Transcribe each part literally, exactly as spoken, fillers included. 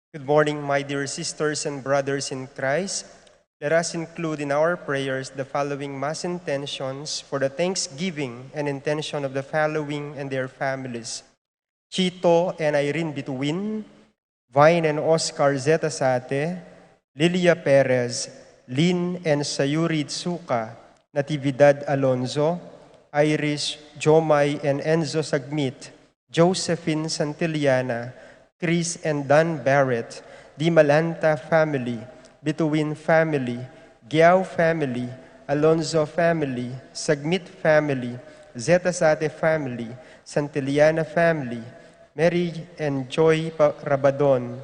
Good morning, my dear sisters and brothers in Christ. Let us include in our prayers the following Mass intentions for the thanksgiving and intention of the following and their families: Chito and Irene Bituin, Vine and Oscar Zeta Sate, Lilia Perez, Lynn and Sayuri Tsuka, Natividad Alonzo, Iris, Jomai and Enzo Sagmit, Josephine Santillana, Chris and Dan Barrett, Di Malanta family, Bituin family, Giao family, Alonzo family, Sagmit family, Zeta Sate family, Santillana family, Mary and Joy Pa-, Rabadon,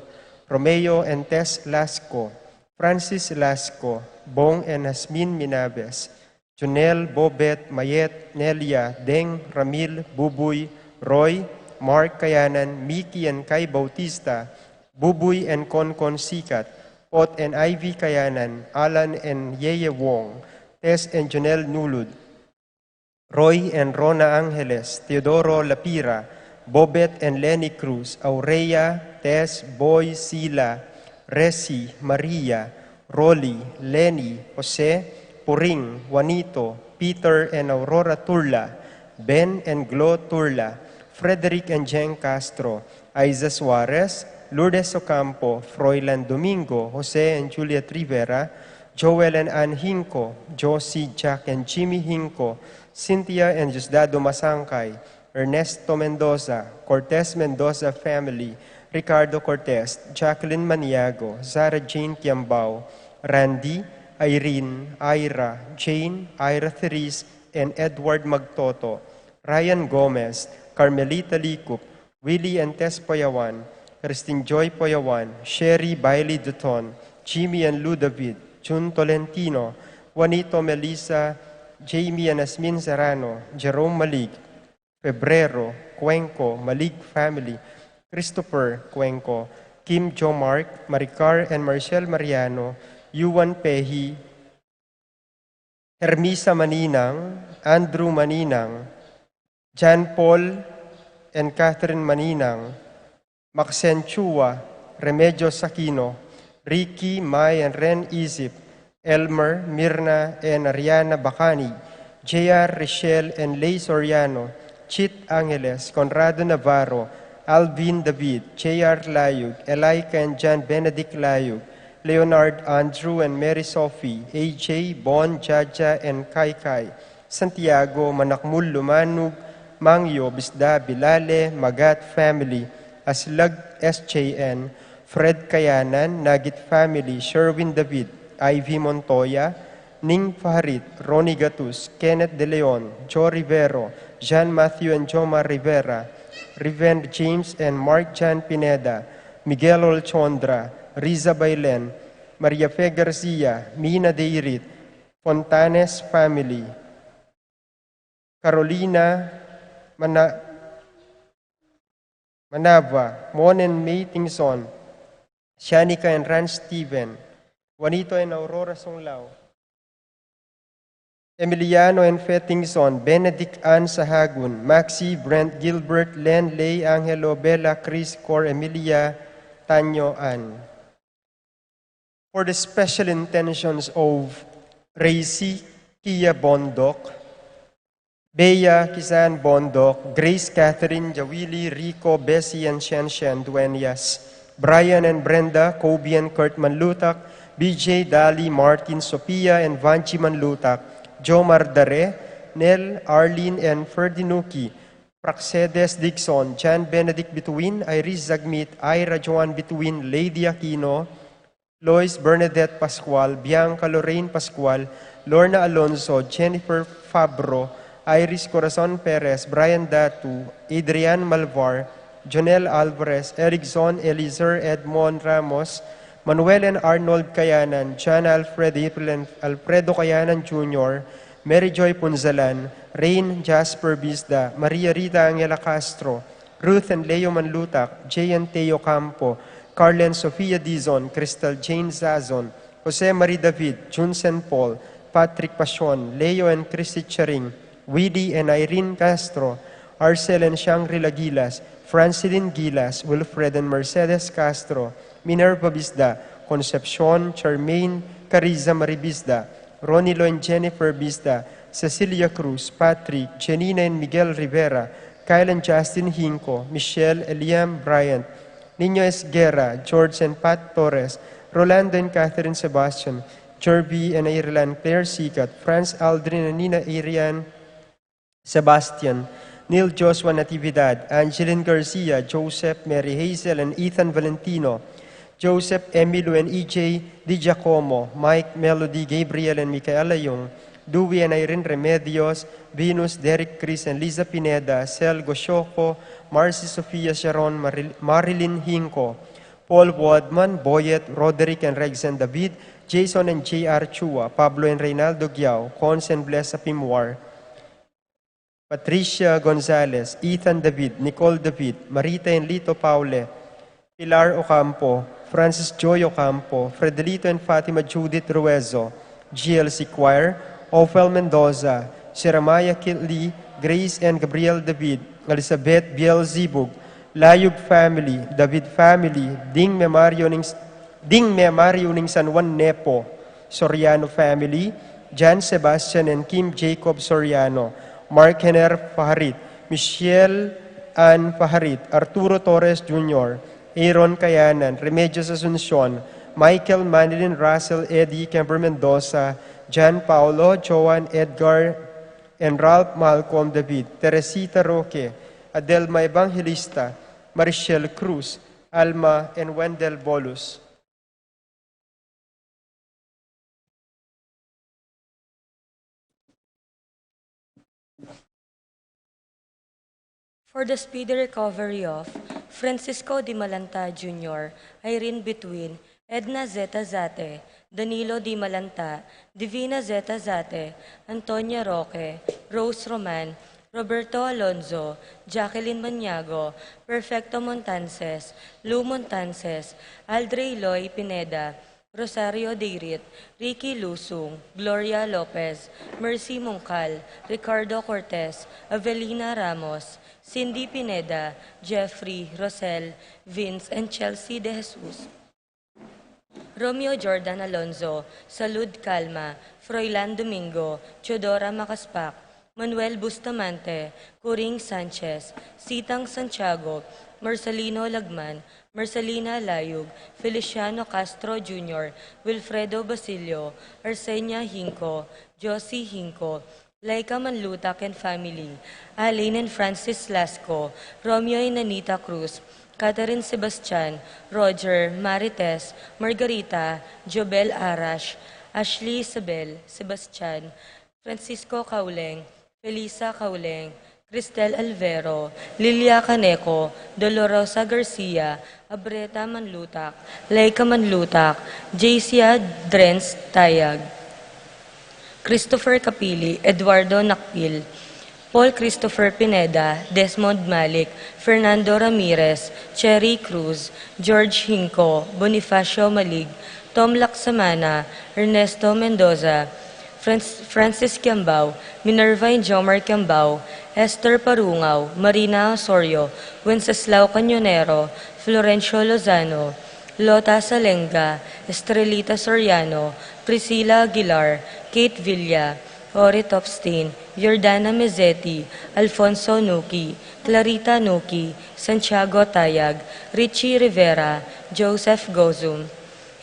Romeo and Tess Lasco, Francis Lasco, Bong and Hasmin Minabes, Junel, Bobet, Mayet, Nelia, Deng, Ramil, Bubuy, Roy, Mark Kayanan, Mickey and Kai Bautista, Bubuy and Konkon Sikat, Pot and Ivy Kayanan, Alan and Yeye Wong, Tess and Junel Nulud, Roy and Rona Angeles, Teodoro Lapira, Bobet and Lenny Cruz, Aurea, Tess, Boy, Sila, Resi, Maria, Rolly, Lenny, Jose, Puring, Juanito, Peter and Aurora Turla, Ben and Glo Turla, Frederick and Jen Castro, Aiza Suarez, Lourdes Ocampo, Froilan Domingo, Jose and Juliet Rivera, Joel and Ann Hinco, Josie, Jack and Jimmy Hinco, Cynthia and Diosdado Masangkay, Ernesto Mendoza, Cortez Mendoza family, Ricardo Cortez, Jacqueline Maniago, Zara Jane Kiambao, Randy, Irene, Ira, Jane, Ira Therese, and Edward Magtoto, Ryan Gomez, Carmelita Licup, Willie and Tess Poyawan, Christine Joy Poyawan, Sherry Bailey Duton, Jimmy and Lou David, June Tolentino, Juanito Melissa, Jamie and Asmin Serrano, Jerome Malig, Febrero, Cuenco, Malig family, Christopher Cuenco, Kim Jo Mark, Maricar and Marcel Mariano, Yuan Pehi, Hermisa Maninang, Andrew Maninang, John Paul and Catherine Maninang, Maxen Chua, Remedios Aquino, Ricky, Mai and Ren Isip, Elmer, Mirna and Ariana Bacani, J R, Richelle and Lay Soriano, Chit Angeles, Conrado Navarro, Alvin David, J R Layug, Elika and John Benedict Layug, Leonard, Andrew and Mary Sophie, A J, Bon, Jaja and Kai Kai, Santiago, Manakmul, Lumanug, Mangyo, Bisda, Bilale, Magat family, Aslag, S J N, Fred Kayanan, Nagit family, Sherwin David, Ivy Montoya, Ning Faharit, Ronnie Gatus, Kenneth De Leon, Joe Rivero, Jean Matthew and Joma Rivera, Reverend James and Mark John Pineda, Miguel Olchondra, Riza Bailen, Maria Fe Garcia, Mina Deirit, Fontanes family, Carolina Mana-, Manava, Mon and May Tingson, Shanika and Ran Steven, Juanito and Aurora Songlao, Emiliano and Fe Tingson, Benedict Ann Sahagun, Maxi, Brent Gilbert, Len, Lay, Angelo, Bella, Chris, Cor, Emilia, Tanyo, Ann. For the special intentions of Racy Kia Bondoc, Bea Kisan Bondoc, Grace Catherine Jawili, Rico, Bessie and Shen Shen Dueñas, Brian and Brenda, Kobe and Kurt Manlutak, B J, Dali, Martin, Sophia and Vanchi Manlutak, Jomar Dare, Nel, Arlene and Ferdinuki, Praxedes Dixon, John Benedict Bituin, Iris Zagmit, Ira Joan Bituin, Lady Aquino, Lois Bernadette Pascual, Bianca Lorraine Pascual, Lorna Alonso, Jennifer Fabro, Iris Corazon Perez, Brian Datu, Adrian Malvar, Jonel Alvarez, Erickson Eliezer, Edmond Ramos, Manuel and Arnold Kayanan, John Alfred, April and Alfredo Kayanan Junior, Mary Joy Punzalan, Rain Jasper Bisda, Maria Rita Angela Castro, Ruth and Leo Manlutak, Jay and Teo Campo, Carl and Sofia Dizon, Crystal Jane Zazon, Jose Marie David, Jun Saint Paul, Patrick Pasion, Leo and Christy Charing, Weedy and Irene Castro, Arcel and Shangri-La Gilas, Francilyn Gilas, Wilfred and Mercedes Castro, Minerva Bisda, Concepcion, Charmaine, Cariza Marie Bisda, Ronilo and Jennifer Bisda, Cecilia Cruz, Patrick, Janina and Miguel Rivera, Kyle and Justin Hinco, Michelle, Eliam, Bryant, Nino Esguerra, George and Pat Torres, Rolando and Catherine Sebastian, Jerby and Ireland Claire Sikat, Franz Aldrin and Nina Arian Sebastian, Neil Joshua Natividad, Angeline Garcia, Joseph, Mary Hazel and Ethan Valentino, Joseph, Emilio and E J Di Giacomo, Mike, Melody, Gabriel and Michaela Young, Dewey and Irene Remedios, Venus, Derek, Chris and Liza Pineda, Sel Goshoco, Marcy, Sofia, Sharon, Maril- Marilyn Hinco, Paul Wadman, Boyet, Roderick and Rex and David, Jason and J R Chua, Pablo and Reynaldo Giao, Cons and Bless Apimwar, Patricia Gonzalez, Ethan David, Nicole David, Marita and Lito Paule, Pilar Ocampo, Francis Joy Ocampo, Fredelito and Fatima Judith Ruezo, G L C Choir, Ophel Mendoza, Jeremiah Kitley, Grace and Gabriel David, Elizabeth Biel Zibug, Layug family, David family, Ding Memario ning, Ding Memario ning San Juan Nepo, Soriano family, Jan Sebastian and Kim Jacob Soriano, Mark Hener Faharit, Michelle Ann Faharit, Arturo Torres Junior, Aaron Kayanan, Remedios Asuncion, Michael Manilin Russell, Eddie Kemper Mendoza, Jan Paulo, Joan Edgar, and Ralph Malcolm David, Teresita Roque, Adelma Evangelista, Marichelle Cruz, Alma, and Wendell Bolus. For the speedy recovery of Francisco Di Malanta Junior, Irene Between, Edna Zeta Zate, Danilo Di Malanta, Divina Zeta Zate, Antonia Roque, Rose Roman, Roberto Alonzo, Jacqueline Maniago, Perfecto Montances, Lou Montances, Aldrey Loy Pineda, Rosario Deirit, Ricky Lusung, Gloria Lopez, Mercy Mungkal, Ricardo Cortez, Avelina Ramos, Cindy Pineda, Jeffrey, Rosel, Vince, and Chelsea De Jesus. Romeo Jordan Alonzo, Salud Calma, Froilan Domingo, Teodora Macaspac, Manuel Bustamante, Coring Sanchez, Sitang Santiago, Marcelino Lagman, Marcelina Layug, Feliciano Castro Junior, Wilfredo Basilio, Arsenia Hinco, Josie Hinco, Laika Manlutak and family, Alain and Francis Lasco, Romeo and Anita Cruz, Catherine Sebastian, Roger, Marites, Margarita, Jobel Arash, Ashley Isabel Sebastian, Francisco Cauleng, Felisa Cauleng, Cristel Alvero, Lilia Caneco, Dolorosa Garcia, Abreta Manlutak, Laika Manlutak, Jaycia Drens Tayag, Christopher Capili, Eduardo Nakpil, Paul Christopher Pineda, Desmond Malik, Fernando Ramirez, Cherry Cruz, George Hinco, Bonifacio Malig, Tom Laksamana, Ernesto Mendoza, Franc- Francis Kiambao, Minerva and Jomar Kiambao, Esther Parungao, Marina Osorio, Wenceslao Cañonero, Florencio Lozano, Lota Salenga, Estrelita Soriano, Priscilla Aguilar, Kate Villa, Ori Topstein, Jordana Mezzetti, Alfonso Nuki, Clarita Nuki, Santiago Tayag, Richie Rivera, Joseph Gozum,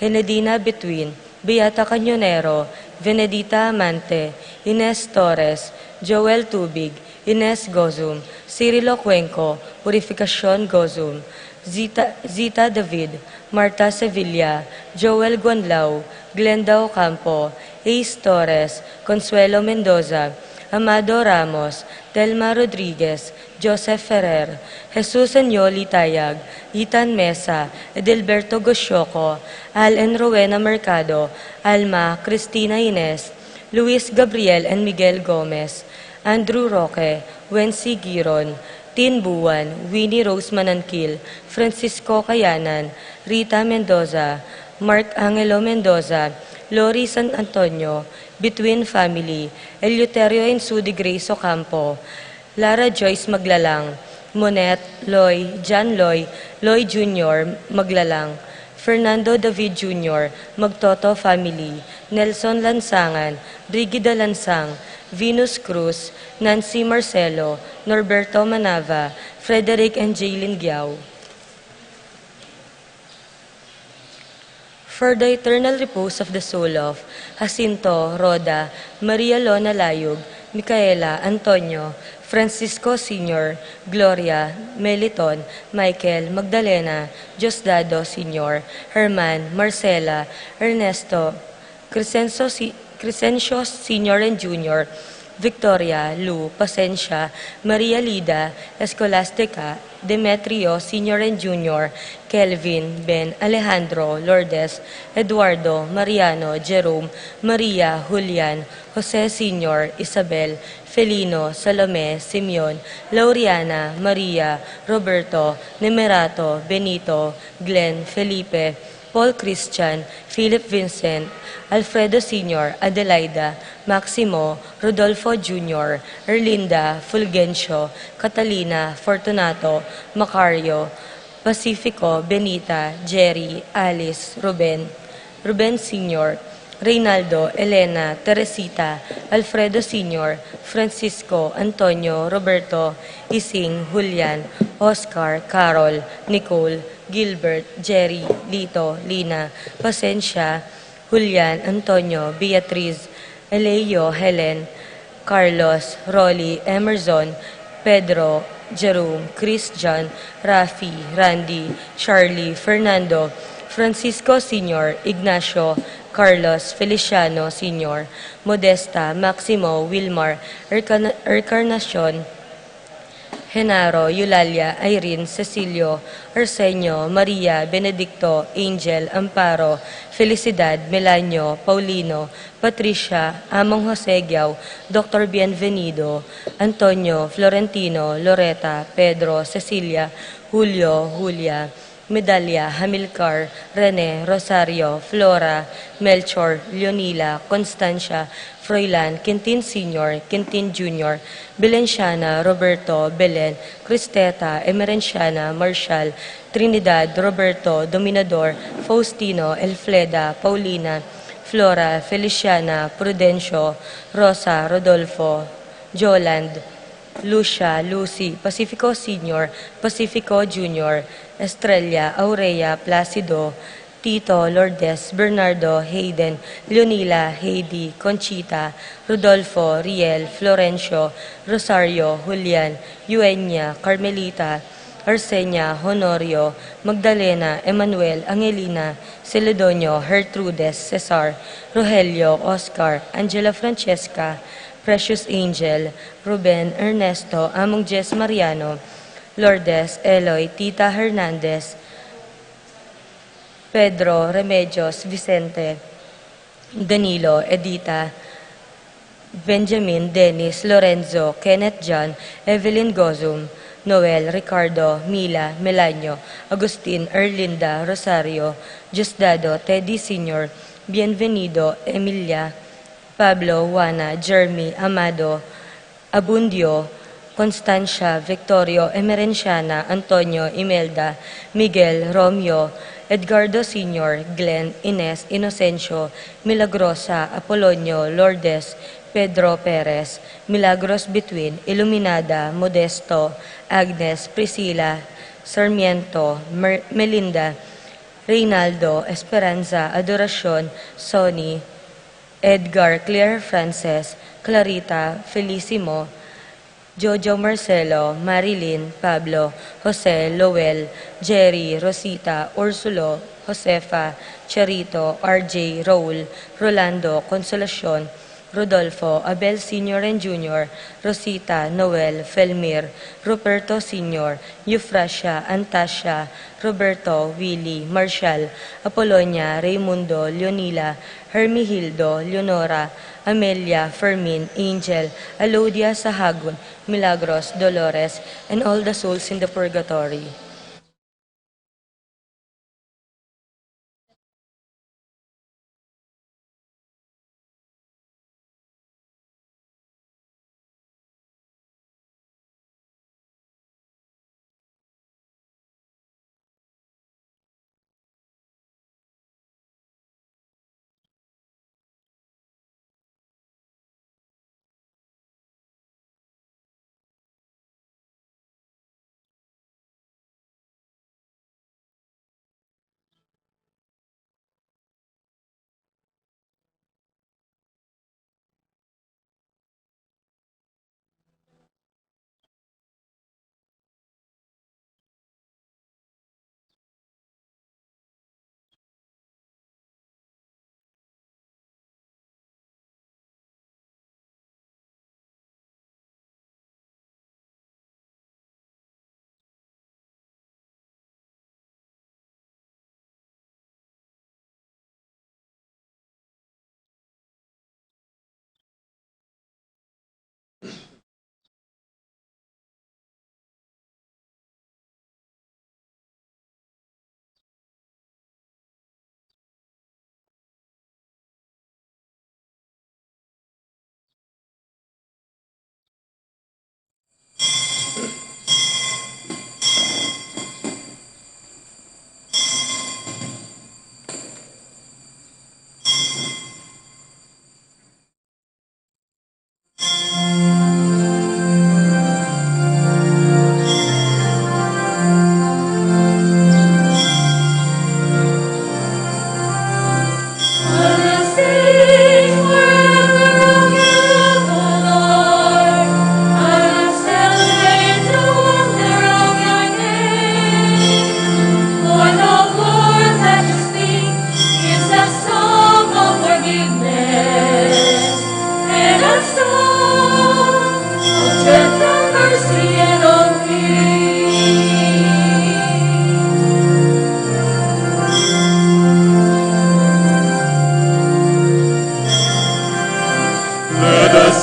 Enedina Between, Beata Cañonero, Venedita Amante, Ines Torres, Joel Tubig, Ines Gozum, Cirilo Cuenco, Purificacion Gozum, Zita, Zita David, Marta Sevilla, Joel Guanlao, Glenda Ocampo, Ace Torres, Consuelo Mendoza, Amado Ramos, Telma Rodriguez, Joseph Ferrer, Jesus Anyoli Tayag, Ethan Mesa, Edelberto Goshoco, Al and Rowena Mercado, Alma, Cristina Ines, Luis Gabriel and Miguel Gomez, Andrew Roque, Wency Giron, Tin Buan, Winnie Rose Mananquil, Francisco Kayanan, Rita Mendoza, Mark Angelo Mendoza, Lori San Antonio, Between family, Eleuterio and Sudi Grace Ocampo, Lara Joyce Maglalang, Monet, Loy, John Loy, Loy Junior Maglalang, Fernando David Junior, Magtoto family, Nelson Lansangan, Brigida Lansang, Venus Cruz, Nancy Marcelo, Norberto Manava, Frederick and Jaylin Giao. For the eternal repose of the soul of Jacinto, Rhoda, Maria Lona Layug, Micaela, Antonio, Francisco Senior, Gloria, Meliton, Michael, Magdalena, Diosdado Senior, Herman, Marcela, Ernesto, Crescencio Si-, Crescencio Senior and Junior, Victoria, Lu, Pasencia, Maria Lida, Escolastica, Demetrio Senior and Junior, Kelvin, Ben, Alejandro, Lourdes, Eduardo, Mariano, Jerome, Maria, Julian, Jose Senior, Isabel, Felino, Salome, Simeon, Lauriana, Maria, Roberto, Nemerato, Benito, Glenn, Felipe, Paul Christian, Philip Vincent, Alfredo Senior, Adelaida, Maximo, Rodolfo Junior, Erlinda, Fulgencio, Catalina, Fortunato, Macario, Pacifico, Benita, Jerry, Alice, Ruben, Ruben Senior, Reynaldo, Elena, Teresita, Alfredo Senior, Francisco, Antonio, Roberto, Ising, Julian, Oscar, Carol, Nicole, Gilbert, Jerry, Lito, Lina, Pasencia, Julian, Antonio, Beatriz, Elio, Helen, Carlos, Rolly, Emerson, Pedro, Jerome, Christian, Rafi, Randy, Charlie, Fernando, Francisco Senior, Ignacio, Carlos, Feliciano Senior, Modesta, Maximo, Wilmar, Ercan-, Encarnacion, Genaro, Eulalia, Irene, Cecilio, Arsenio, Maria, Benedicto, Angel, Amparo, Felicidad, Melanio, Paulino, Patricia, Among Jose Giao, Doctor Bienvenido, Antonio, Florentino, Loreta, Pedro, Cecilia, Julio, Julia, Medalia, Hamilcar, Rene, Rosario, Flora, Melchor, Leonila, Constancia, Froilan, Quintin Senior, Quintin Junior, Belenciana, Roberto, Belen, Cristeta, Emerenciana, Marshall, Trinidad, Roberto, Dominador, Faustino, Elfleda, Paulina, Flora, Feliciana, Prudencio, Rosa, Rodolfo, Joland, Lucia, Lucy, Pacifico Senior, Pacifico Junior, Estrella, Aurea, Placido, Tito, Lourdes, Bernardo, Hayden, Leonila, Heidi, Conchita, Rodolfo, Riel, Florencio, Rosario, Julian, Eugenia, Carmelita, Arsenia, Honorio, Magdalena, Emmanuel, Angelina, Celedonio, Gertrudes, Cesar, Rogelio, Oscar, Angela Francesca, Precious Angel, Ruben, Ernesto, Among Jess Mariano, Lourdes, Eloy, Tita Hernandez, Pedro, Remedios, Vicente, Danilo, Edita, Benjamin, Dennis, Lorenzo, Kenneth, John, Evelyn, Gozum, Noel, Ricardo, Mila, Melanio, Agustin, Erlinda, Rosario, Diosdado, Teddy Senior, Bienvenido, Emilia, Pablo, Juana, Jeremy, Amado, Abundio, Constancia, Victorio, Emerenciana, Antonio, Imelda, Miguel, Romeo, Edgardo Senior, Glenn, Ines, Inocencio, Milagrosa, Apolonio, Lourdes, Pedro Perez, Milagros Between, Iluminada, Modesto, Agnes, Priscilla, Sarmiento, Mer-, Melinda, Reynaldo, Esperanza, Adoracion, Sonny, Edgar, Claire, Frances, Clarita, Felicimo, Jojo, Marcelo, Marilyn, Pablo, Jose, Lowell, Jerry, Rosita, Ursulo, Josefa, Charito, R J, Raul, Rolando, Consolacion, Rodolfo, Abel Senior and Junior, Rosita, Noel, Felmir, Ruperto Senior, Eufrasia, Antasia, Roberto, Willie, Marshall, Apolonia, Raymundo, Leonila, Hermigildo, Leonora, Amelia, Fermin, Angel, Alodia, Sahagun, Milagros, Dolores, and all the souls in the purgatory.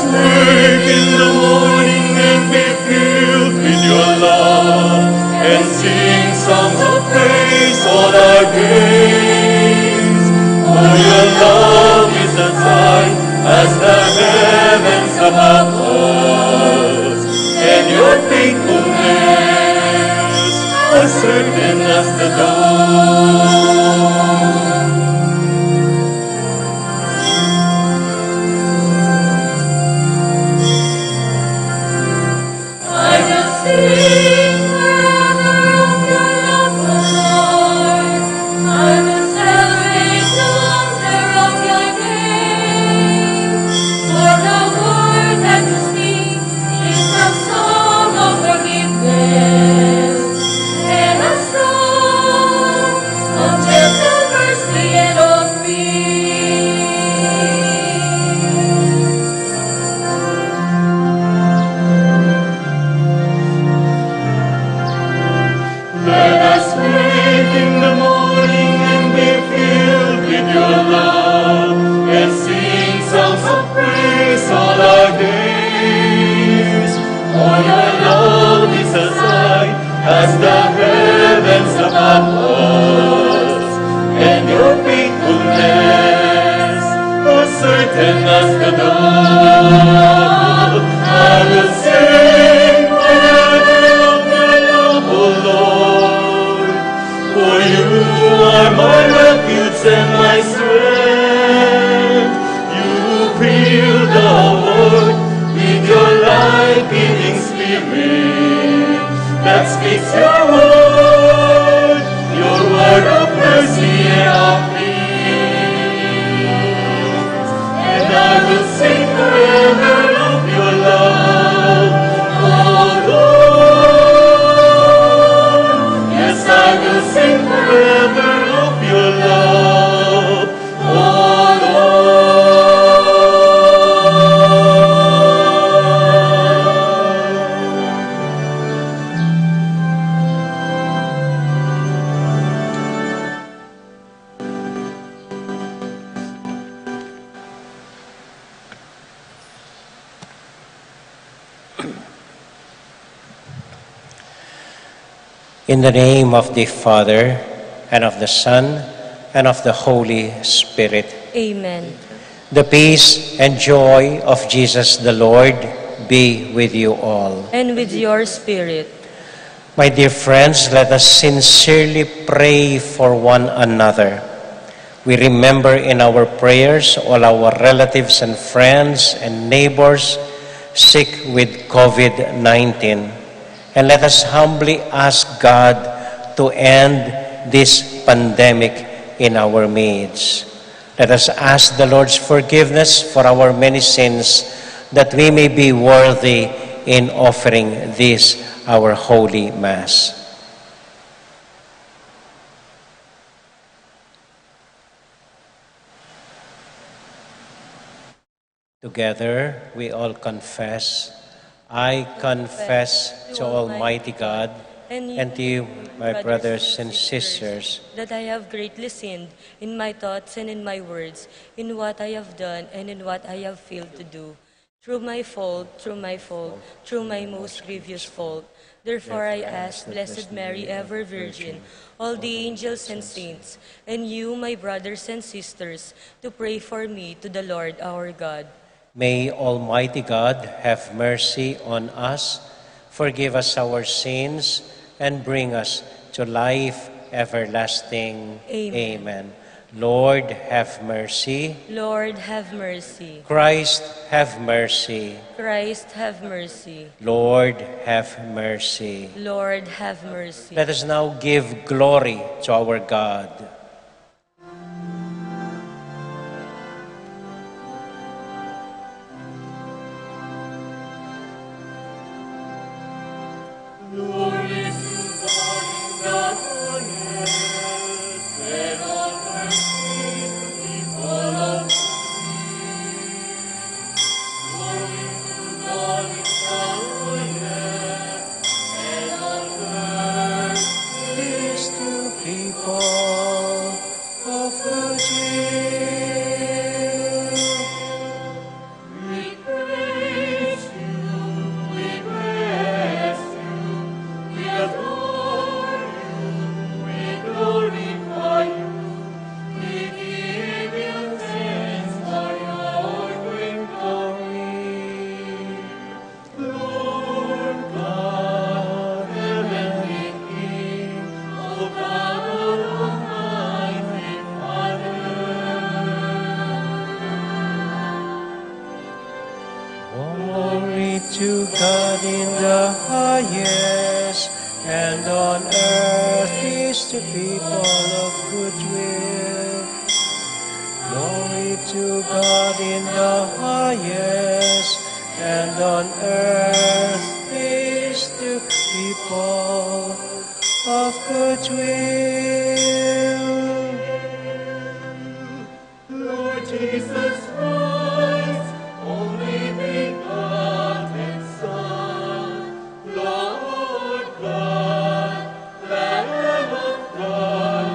Wake in the morning and be filled with your love, and sing songs of praise all our days. For your love is as high as the heavens above us, and your faithfulness as certain as the dawn. I will sing forever of your love, O Lord. I will celebrate the wonder of your name. For the word that you speak is a song of forgiveness and a song of tender mercy and of peace. Let us wake in the morning and be filled with your love, and sing songs of praise all our days. For your love is as high as the heavens above us, and your faithfulness as certain as the dawn. I will sing forever of your love, O Lord, for you are my refuge and my strength. You fill the world with your life-giving spirit that speaks your word, your word of mercy and of peace. And I will sing forever of your love, O Lord. Yes, I will sing forever of your love, O Lord. In the name of the Father, and of the Son, and of the Holy Spirit. Amen. The peace and joy of Jesus the Lord be with you all. And with your spirit. My dear friends, let us sincerely pray for one another. We remember in our prayers all our relatives and friends and neighbors sick with COVID nineteen. And let us humbly ask God to end this pandemic in our midst. Let us ask the Lord's forgiveness for our many sins, that we may be worthy in offering this our holy Mass. Together, we all confess. I confess to Almighty God and to you, my brothers and sisters, that I have greatly sinned in my thoughts and in my words, in what I have done and in what I have failed to do. Through my fault, through my fault, through my most grievous fault. Therefore I ask, Blessed Mary, ever Virgin, all the angels and saints, and you, my brothers and sisters, to pray for me to the Lord our God. May Almighty God have mercy on us, forgive us our sins, and bring us to life everlasting. Amen. Amen. Lord, have mercy. Lord, have mercy. Christ, have mercy. Christ, have mercy. Lord, have mercy. Lord, have mercy. Let us now give glory to our God. Glory to God in the highest, and on earth peace to people of good will. Glory to God in the highest, and on earth peace to people of good will. Lord Jesus Christ, only begotten Son, Lord God, Lamb of God,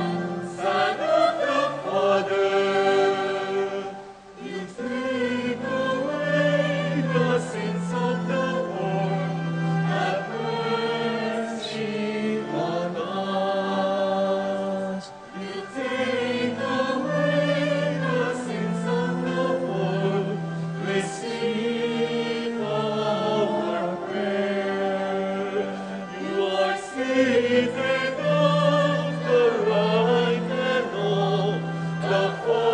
Son of the Father, you take away the sins of the world. Have mercy on us. You take away the sins of the world. Receive our prayer. You are seated at the right hand of the Father.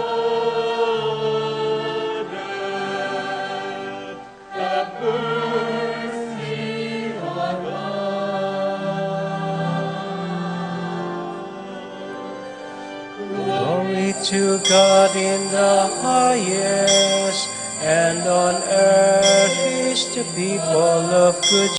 Have mercy on us. Glory to God in the highest, and on earth peace to people of good